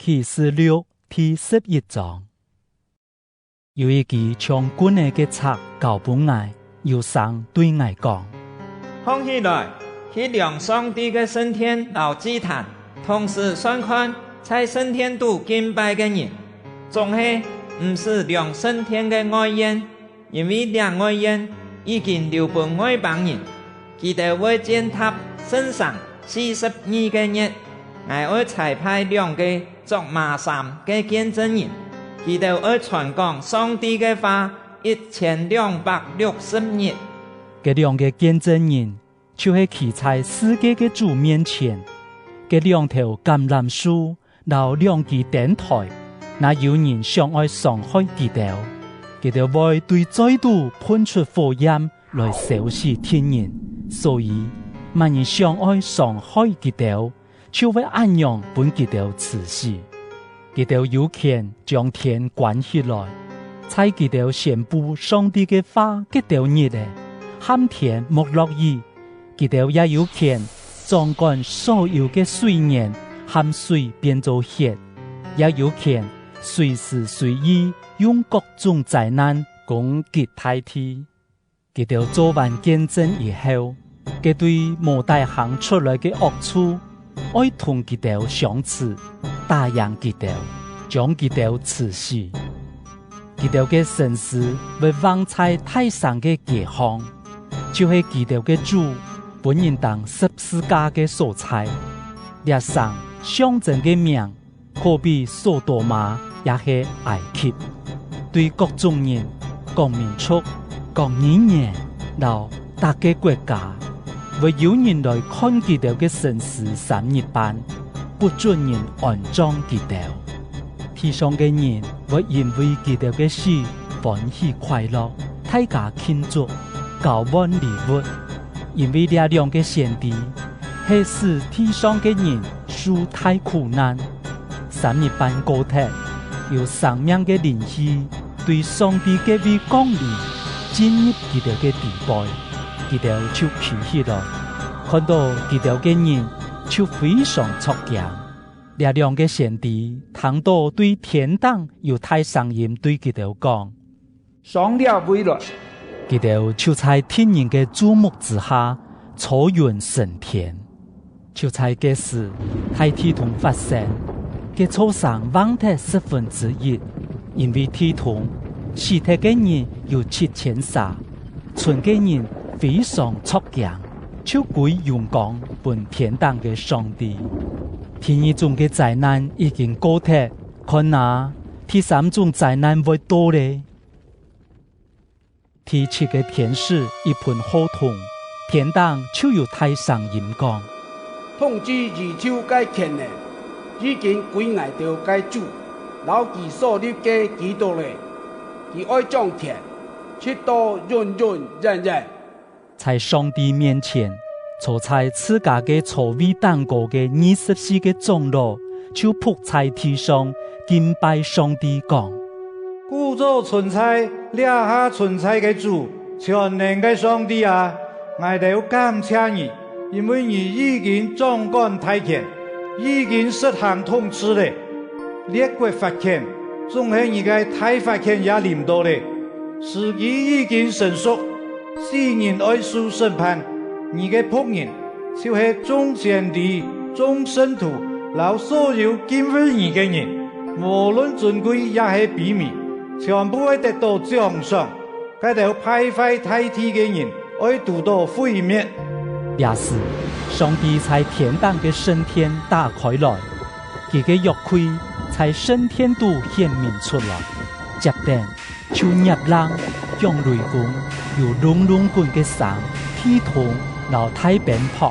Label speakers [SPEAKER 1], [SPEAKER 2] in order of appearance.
[SPEAKER 1] 啟示錄第11章，有一支長滾的个冊交分𠊎，有聲對𠊎講：
[SPEAKER 2] 放起來，去量上帝个聖殿摎祭壇，同時算看在聖殿度敬拜个人。總係毋使量聖殿个外院，因為這外院已經留分外邦人，佢哋會踐踏聖城42個月。𠊎愛差派兩个著麻衫个見證人，佢哋愛傳講上帝个話1260日。
[SPEAKER 1] 這兩个見證人就是企在世界个主面前，這兩條橄欖樹摎兩支燈臺，若有人想愛傷害佢哋，佢哋會對嘴肚噴出火焰來燒死敵人，所以，別人想愛傷害佢哋，就會按樣分佢哋刺死。佢哋有權將天關起來，在佢哋宣布上帝个話這條日咧，喊天莫落雨。佢哋也有權掌管所有个水源，喊水變做血，也有權隨時隨意用各種災難攻擊大地。佢哋做完見證以後，這對摩大行出來个惡獸，愛同佢哋相似，打贏佢哋，將佢哋刺死。佢哋个身屍會放在大山个街巷，就是佢哋个主分人釘十字架个所在。這城象徵个名，可比所多瑪，抑係埃及。對各種人、各民族、各語言、摎逐个國家，會有人來看佢哋个身屍3日半，不准人安葬佢哋。地上个人會因為佢哋个死歡喜快樂，大家慶祝，交換禮物，因為這兩个先知係使地上个人受大苦難。3日半過脫，有生命个靈氣對上帝這位降臨進入佢哋个體內。佢哋就企起來，看到佢哋个人就非常著驚。這兩个先知聽到對天頂有大聲音對佢哋講：
[SPEAKER 3] 上這位來。
[SPEAKER 1] 佢哋就在眾人个注目之下，坐雲升天。就在這時，大地動發聲，个草叢彎脫1/10，因為地動，死脫个人有7000沙，全个人非常著驚，就歸榮光分天頂个上帝。第二種个災難已經過脫，看哪，第三種災難會到咧。第七个天使一噴火筒，天頂就有大聲音講：
[SPEAKER 3] 統治宇宙个權能已經歸𠊎哋个主，摎佢所立个基督咧，佢愛掌權，直到永永遠遠。
[SPEAKER 1] 在上帝面前，坐在自家个座位頂高个24个長老，就仆在地上敬拜上帝，講：
[SPEAKER 4] 古早存在、掠還存在个主，全能个上帝啊！𠊎哋感謝你，因為你已經掌管大權，已經實行統治咧。列國發權，總係你个大發權也臨到咧，時機已經成熟。世人愛受審判，你个僕人就是眾先知、眾聖徒，摎所有敬畏你个人，無論尊貴抑係卑微，全部會得到獎賞。佢哋敗壞大地个人，愛得到毀滅。
[SPEAKER 1] 也是上帝在天頂个聖殿打開來，佢个約櫃在聖殿度顯明出來，接著就入浪、響雷公，有隆隆滾个聲、地動，摎大蝙蝠。